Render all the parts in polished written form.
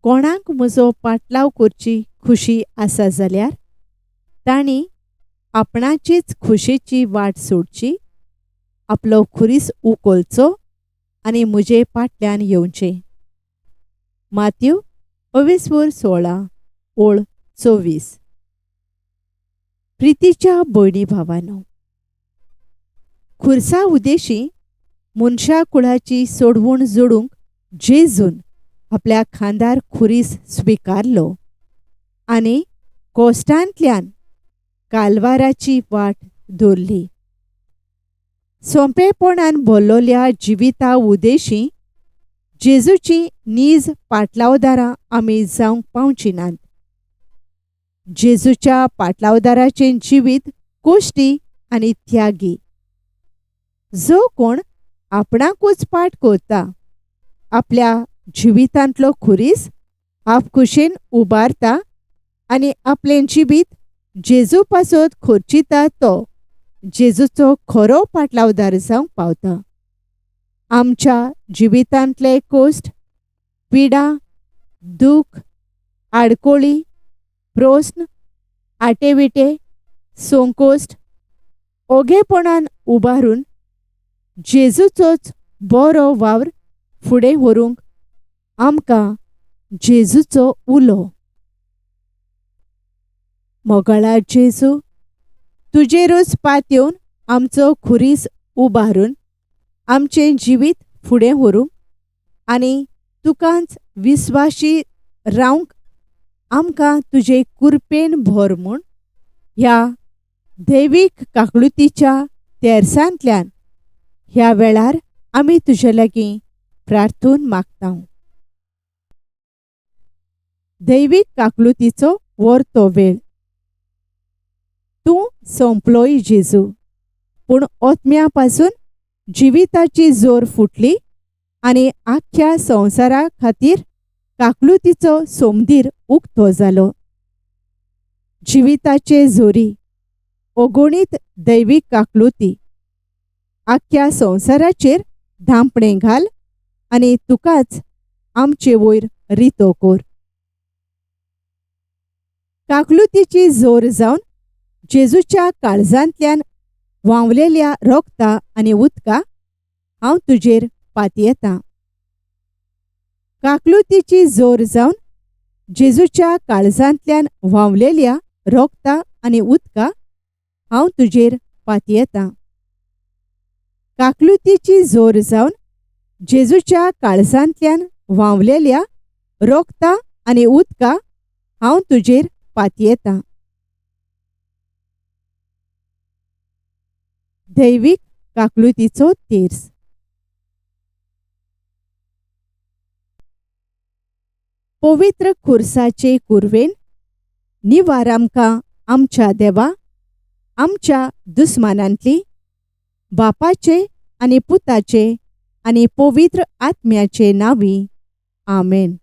कोणाक म्हजो पाटलाव करची खुशी आसा जाल्यार तांणी आपणाचीच खुशेची वाट सोडची, आपलो खुरीस उखलचो आनी म्हजे फाटल्यान येवचें. मात्यू अवेस्वोर 16 ओळ 24. प्रितीच्या भयणी भावानो, खुर्सा उदेशी मनशा कुळाची सोडवण जोडूंक जेजून आपल्या खांदार खुरीस स्विकारलो आनी कोश्टांतल्यान कालवाराची वाट धरली. सोंपेपणान भरलेल्या जिविता उदेशी जेजूची नीज पाटलावदारां आमी जावंक पावची नात. जेजूच्या पाटलावदाराचें जिवीत कोश्टी आनी त्यागी. जो कोण आपणाकूच पाठ करता, आपल्या जिवितांतलो खुरीस आपखुशेन उबारता आनी आपलें जिवीत जेजू पासत खर्चिता तो जेजूचो खरो पाटलावदार जावंक पावता. आमच्या जिवितांतले कोश्ट, पिडा, दूख, आडकोळी, प्रस्न, आटेविटे, संकोश्ट ओगेपणान उबारून जेजूचोच बरो वावर फुडें व्हरूंक आमकां जेजूचो उलो. मोगाळा जेजू, तुजेरूच पातयेवन आमचो खुरीस उबारून आमचें जिवीत फुडें व्हरूंक आनी तुकाच विस्वाशी रावंक आमकां तुजे कुरपेन भर म्हूण ह्या दैवीक काकळुतीच्या तेर्सांतल्यान ह्या वेळार आमी तुजे लागीं प्रार्थून मागता. दैवीक काकळुतीचो वर्तो वेळ. तूं सोंपलोय जेजू, पूण ओतम्या पासून जिविताची जोर फुटली आनी आख्ख्या संवसारा खातीर काकलुतीचो सोमदीर उक्तो जालो. जिविताचे जोरी अगणीत दैवीक काकलुती आख्ख्या संवसाराचेर धांपणें घाल आनी तुकाच आमचे वयर रितो कर. काकलुतीची जोर जावन जेजूच्या काळजांतल्यान व्हांवलेल्या रोगता आनी उदका हांव तुजेर पातयेतां. काकलुतीची जोर जावन जेजूच्या काळजांतल्यान व्हांवलेल्या रोगता आनी उदका हांव तुजेर पातयेतां. काकलुतीची जोर जावन जेजूच्या काळजांतल्यान व्हांवलेल्या रोगता आनी उदका हांव तुजेर पातयेतां. दैवीक काकलुतीचो तेर्स. पवित्र खुर्साचे कुरवेन निवार आमकां आमच्या देवा, आमच्या दुस्मानांतली, बापाचे आनी पुताचे आनी पवित्र आत्म्याचे नांवी. आमेन.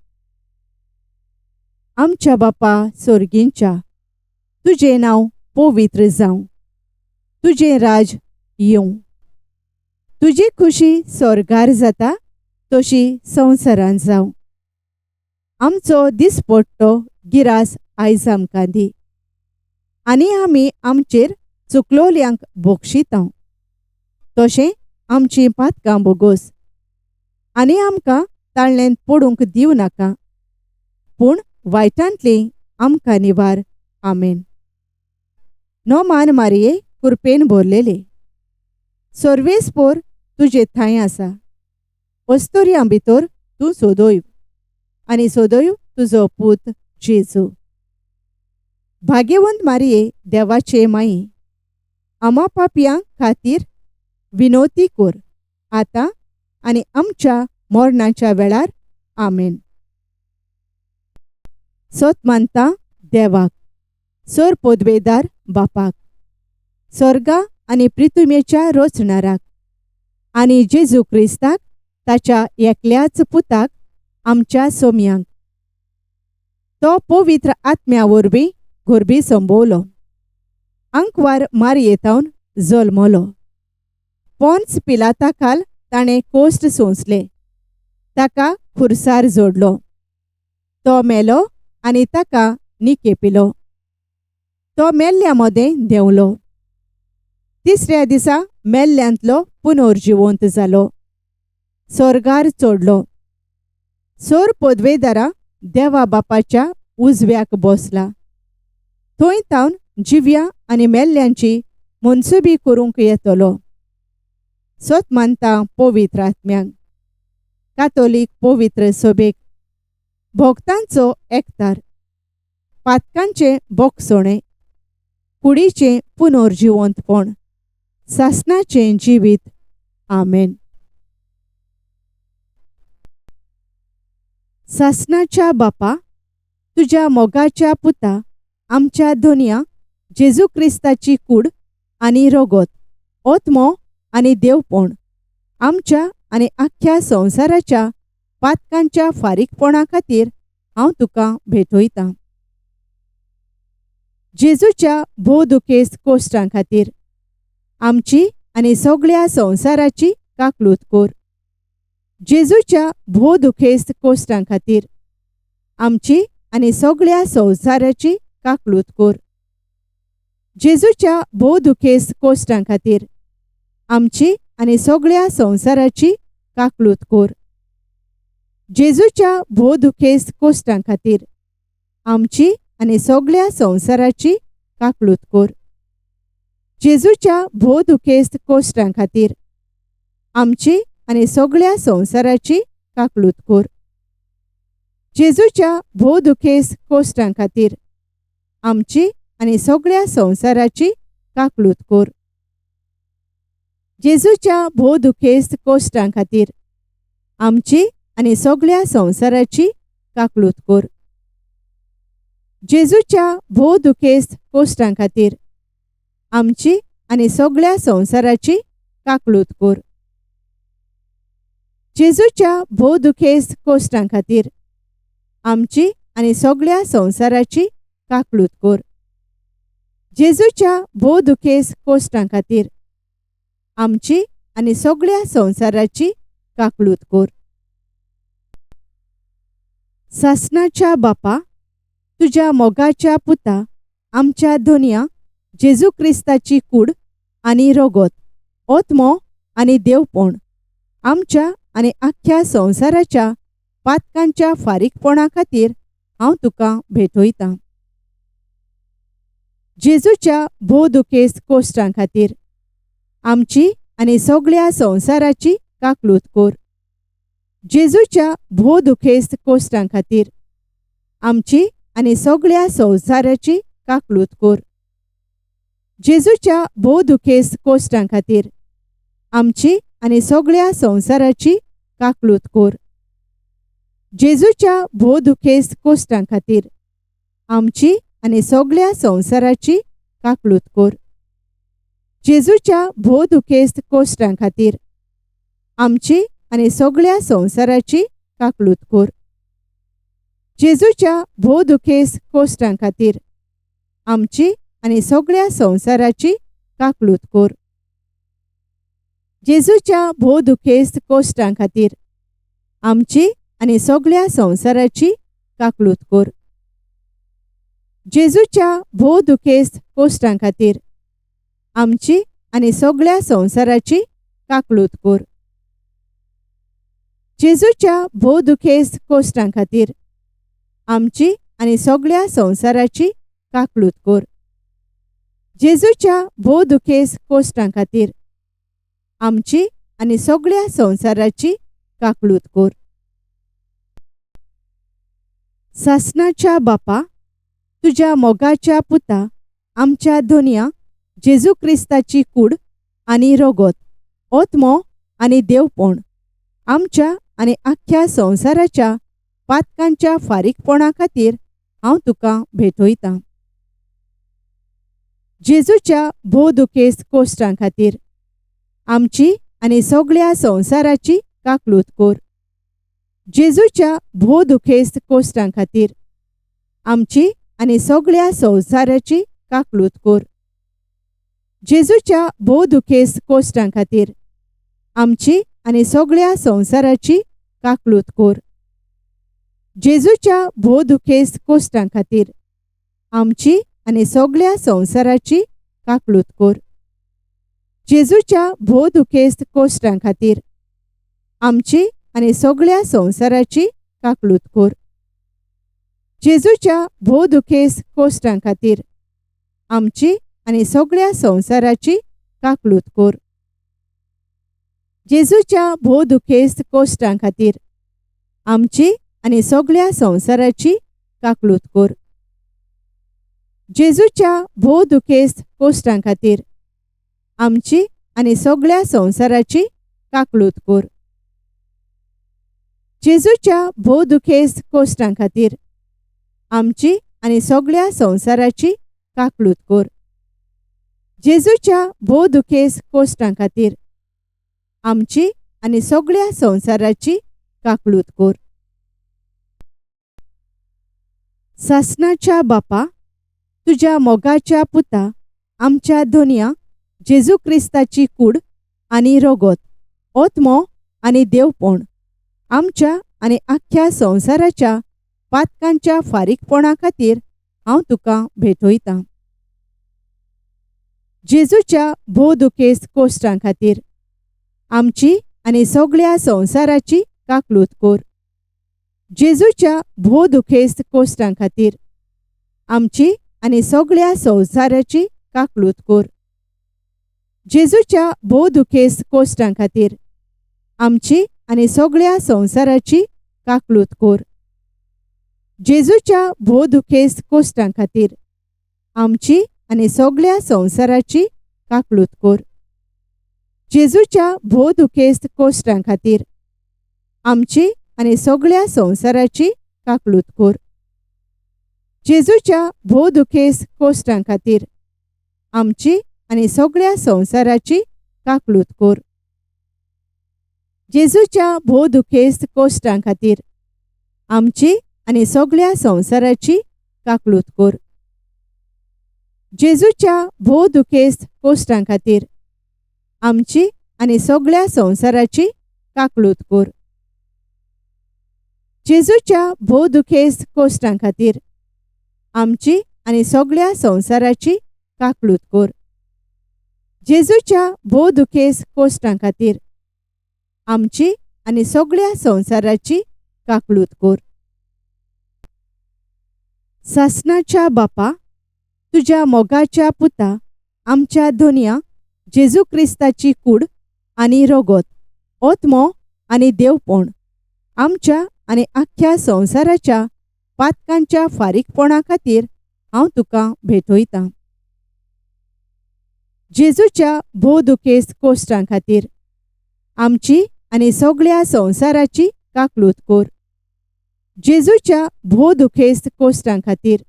आमच्या बापा सोर्गींच्या, तुजें नांव पवित्र जावं, तुजें राज येवं, तुजी खुशी स्वर्गार जाता तशी संवसारांत जावं. आमचो दिसपट्टो गिरास आयज आमकां दी आनी आमी आमचेर चुकलोल्यांक बोगशिता तशें आमचीं पातकां बोगोस आनी आमकां ताळ्ळेंत पडूंक दिवं नाका, पूण वायटांतली आमकां निवार. आमेन. नोमान मारये कुरपेन भरलेले सर्वेस्पोर तुजे थांय आसा, अस्तुऱ्यां भितर तूं सोदोय आनी सोदोय तुजो पूत जेजू. भाग्यवंत मारये देवाचे माई, आमा पापयां खातीर विनोती कर आतां आनी आमच्या मरणाच्या वेळार. आमेन. सत मानता देवाक, सर पदवेदार बापाक, स्वर्गा आनी पृथ्वीच्या रचणाराक आनी जेजू क्रिस्ताक ताच्या एकल्याच पुताक आमच्या सोम्यांक, तो पवित्र आत्म्या वरवीं गोरबी संभवलो, आंकवार मारयेतावन जल्मलो, पोन्स पिलाता खाल ताणें कोश्ट सोंसले, ताका खुर्सार जोडलो, तो मेलो आनी ताका निकेपिलो. तो मेल्ल्या मदें देंवलो. तिसऱ्या दिसा मेल्ल्यांतलो पुनर्जिवंत जालो. स्वर्गार चडलो. सोर पदवेदारा देवा बापाच्या उजव्याक बसला. थंय तावन जिव्या आनी मेल्ल्यांची मनसुबी करूंक येतलो. सत मानता पवित्र आत्म्याक, कातोलीक पवित्र सभेक, भक्तांचो एकतार, पातकांचें बोगसणें, कुडीचें पुनर्जिवंतपण, सासणाचें जिवीत. आमेन. सासणाच्या बापा, तुज्या मोगाच्या पुता आमच्या धनया जेजू क्रिस्ताची कूड आनी रगत, आत्मो आनी देवपण आमच्या आनी आख्ख्या संवसाराच्या पातकांच्या फारीकपणा खातीर हांव तुका भेटयतां. जेजूच्या भोव दुखेस्त कोश्टां खातीर आमची आनी सगळ्या संवसाराची काकलूत कर. जेजूच्या भोव दुखेस्त कोश्टां खातीर आमची आनी सगळ्या संवसाराची काकलूत कर. जेजूच्या भोव दुखेस्त कोश्टां खातीर आमची आनी सगळ्या संवसाराची काकलूत कर. जेजूच्या भोव दुखेस्त कोश्टां खातीर आमची आनी सगळ्या संवसाराची काकलूत कर. जेजूच्या भोव दुखेस्त कोश्टां खातीर आमची आनी सगळ्या संवसाराची काकलूत कर. जेजूच्या भोव दुखेस्त कोश्टां खातीर आमची आनी सगळ्या संवसाराची काकलूत कर. जेजूच्या भोव दुखेस्त कोश्टां खातीर आमची आनी सगळ्या संवसाराची काकलूत कर. जेजूच्या भोव दुखेस्त कोश्टां खातीर आमची आनी सगळ्या संवसाराची काकलूत कर. जेजूच्या भोव दुखेस्त कोश्टां खातीर आमची आनी सगळ्या संवसाराची काकलूत कर. जेजूच्या भोव दुखेस्त कोश्टां खातीर आमची आनी सगळ्या संवसाराची काकलूत कर. सासणाच्या बापा, तुज्या मोगाच्या पुता आमच्या धनया जेजू क्रिस्ताची कूड आनी रगत, आत्मो आनी देवपण आमच्या आनी आख्ख्या संवसाराच्या पातकांच्या फारीकपणा खातीर हांव तुका भेटयतां. जेजूच्या भोव दुखेस्त कोश्टां खातीर आमची आनी सगळ्या संवसाराची काकलूत कर. जेजूच्या भोव दुखेस्त कोश्टां खातीर आमची आनी सगळ्या संवसाराची काकलूत कर. जेजूच्या भोव दुखेस्त कोश्टां खातीर आमची आनी सगळ्या संवसाराची काकलूत कर. जेजूच्या भोव दुखेस्त कोश्टां खातीर आमची आनी सगळ्या संवसाराची काकलूत कर. जेजूच्या भोव दुखेस्त कोश्टां खातीर आमची आनी सगळ्या संवसाराची काकलूत कर. जेजूच्या भोव दुखेस्त कोश्टां खातीर आमची आनी सगळ्या संवसाराची काकलूत कर. जेजूच्या भोव दुखेस्त कोश्टां खातीर आमची आनी सगळ्या संवसाराची काकलूत कर. जेजूच्या भोव दुखेस्त कोश्टां खातीर आमची आनी सगळ्या संवसाराची काकलूत कर. जेजूच्या भोव दुखेस्त कोश्टां खातीर आमची आनी सगळ्या संवसाराची काकलूत कर. जेजूच्या भोव दुखेस्त कोश्टां खातीर आमची आनी सगळ्या संवसाराची काकलूत कर. सासणाच्या बापा, तुज्या मोगाच्या पुता आमच्या धनया जेजू क्रिस्ताची कूड आनी रगत, आत्मो आनी देवपण आमच्या आनी आख्ख्या संवसाराच्या पातकांच्या फारीकपणा खातीर हांव तुका भेटयतां. जेजूच्या भोव दुखेस्त कोश्टां खातीर आमची आनी सगळ्या संवसाराची काकलूत कर. जेजूच्या भोव दुखेस्त कोश्टां खातीर आमची आनी सगळ्या संवसाराची काकलूत कर. जेजूच्या भोव दुखेस्त कोश्टां खातीर आमची आनी सगळ्या संवसाराची काकलूत कर. जेजूच्या भोव दुखेस्त कोश्टां खातीर आमची आनी सगळ्या संवसाराची काकळूत कर. जेजूच्या भोव दुखेस्त कोश्टां खातीर आमची आनी सगळ्या संवसाराची काकळूत कर. जेजूच्या भोव दुखेस्त कोश्टां खातीर आमची आनी सगळ्या संवसाराची काकळूत कर. जेजूच्या भोव दुखेस्त कोश्टां खातीर आमची आनी सगळ्या संवसाराची काकळूत कर. जेजूच्या भोव दुखेस्त कोश्टां खातीर आमची आनी सगळ्या संवसाराची काकळूत कर. जेजूच्या भोव दुखेस्त कोश्टां खातीर आमची आनी सगळ्या संवसाराची काकळूत कर. जेजूच्या भोव दुखेस्त कोश्टां खातीर आमची आनी सगळ्या संवसाराची काकळूत कर. सासणाच्या बापा, तुज्या मोगाच्या पुता आमच्या धोनया जेजू क्रिस्ताची कूड आनी रगत, ओत्मो आनी देवपण आमच्या आनी आख्ख्या संवसाराच्या पातकांच्या फारीकपणा खातीर हांव तुका भेटयतां. जेजूच्या भोव दुखेस्त कोश्टां खातीर आमची आनी सगळ्या संवसाराची काकळूत कर. जेजूच्या भोव दुखेस्त कोश्टां खातीर आमची आनी सगळ्या संवसाराची काकळूत कर. जेजूच्या भोव दुखेस्त कोश्टां खातीर आमची आनी सगळ्या संवसाराची काकळूत कर. जेजूच्या भोव दुखेस्त कोश्टां खातीर आमची आनी सगळ्या संवसाराची काकळूत कर. जेजूच्या भोव दुखेस्त कोश्टां खातीर आमची आनी सगळ्या संवसाराची काकळूत कर. जेजूच्या भोव दुखेस्त कोश्टां खातीर आमची आनी सगळ्या संवसाराची काकळूत कर. जेजूच्या भोव दुखेस्त कोश्टां खातीर आमची आनी सगळ्या संवसाराची काकळूत कर. जेजूच्या भोव दुखेस्त कोश्टां खातीर आमची आनी सगळ्या संवसाराची काकळूत कर. जेजूच्या भोव दुखेस्त कोश्टां खातीर आमची आनी सगळ्या संवसाराची काकळूत कर. जेजूच्या भोव दुखेस्त कोश्टां खातीर आमची आनी सगळ्या संवसाराची काकळूत कर. सासणाच्या बापा, तुज्या मोगाच्या पुता आमच्या धोनया जेजू क्रिस्ताची कूड आनी रगत, ओत्मो आनी देवपण आमच्या आनी आख्ख्या संवसाराच्या पातकांच्या फारीकपणा खातीर हांव तुका भेटयतां. जेजूच्या भोव दुखेस्त कोश्टां खातीर आमची आनी सगळ्या संवसाराची काकळूत कर. जेजूच्या भोव दुखेस्त कोश्टां खातीर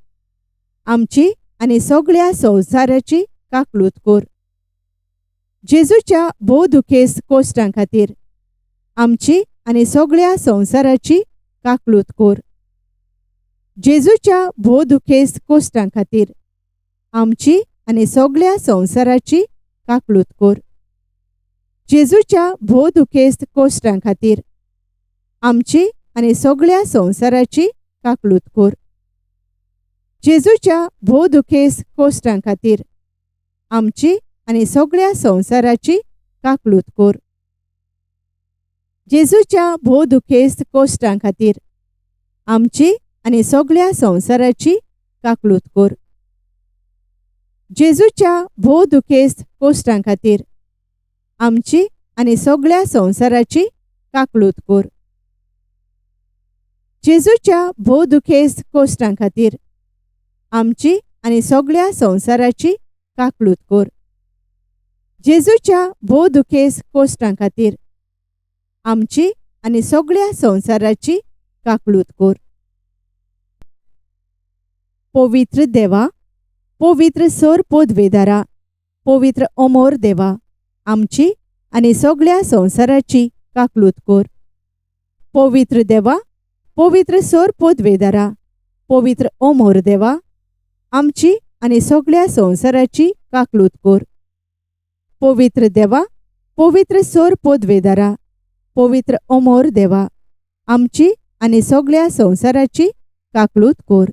आमची आनी सगळ्या संवसाराची काकळूत कर. जेजूच्या भोव दुखेस्त कोश्टां खातीर आमची आनी सगळ्या संवसाराची काकळूत कर. जेजूच्या भोव दुखेस्त कोश्टां खातीर आमची आनी सगळ्या संवसाराची काकळूत कर. जेजूच्या भोव दुखेस्त कोश्टां खातीर आमची आनी सगळ्या संवसाराची काकळूत कर. जेजूच्या भोव दुखेस्त कोश्टां खातीर आमची आनी सगळ्या संवसाराची काकळूत कर. जेजूच्या भोव दुखेस्त कोश्टां खातीर आमची आनी सगळ्या संवसाराची काकळूत कर. जेजूच्या भोव दुखेस्त कोश्टां खातीर आमची आनी सगळ्या संवसाराची काकळूत कर. जेजूच्या भोव दुखेस्त कोश्टां खातीर आमची आनी सगळ्या संवसाराची काकळूत कर. जेजूच्या भोव दुखेस्त कोश्टां खातीर आमची आनी सगळ्या संवसाराची काकळूत कर. पवित्र देवा, पवित्र सोर पोदवेदारा, पवित्र अमोर देवा, आमची आनी सगळ्या संवसाराची काकळूत कर. पवित्र देवा, पवित्र सोर पोदवेदारा, पवित्र अमोर देवा, आमची आनी सगळ्या संवसाराची काकळूत कर. पवित्र देवा, पवित्र सोर पोदवेदारा, पवित्र अमोर देवा, आमची आनी सगळ्या संवसाराची काकळूत कर.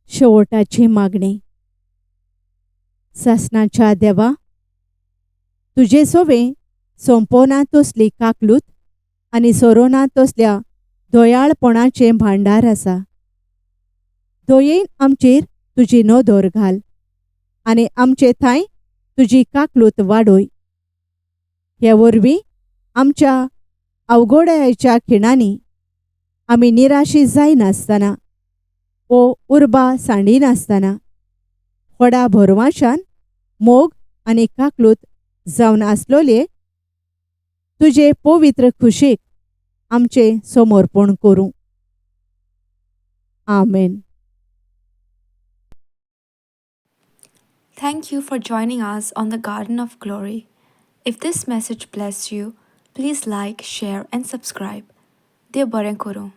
शेवटाची मागणी. सासणाच्या देवा, तुजे सोवे सोंपोना तसली काकलूत आनी सोरोना तसल्या दयाळपणाचें भांडार आसा. दयेन आमचेर तुजी नदर घाल आनी आमचे थांय तुजी काकलूत वाडय. हे वरवीं आमच्या अवघडायेच्या खिणांनी आमी निराशी जायनासतना वो उर्बा सांडिनासतना व्हडा भरवाशान मोग आनी काकलूत जावन आसलोले तुजे पवित्र खुशेक आमचें समर्पण करूं. आमेन. Thank you for joining us on the Garden of Glory. If this message blessed you, please like, share, and subscribe. देव बरें करूं.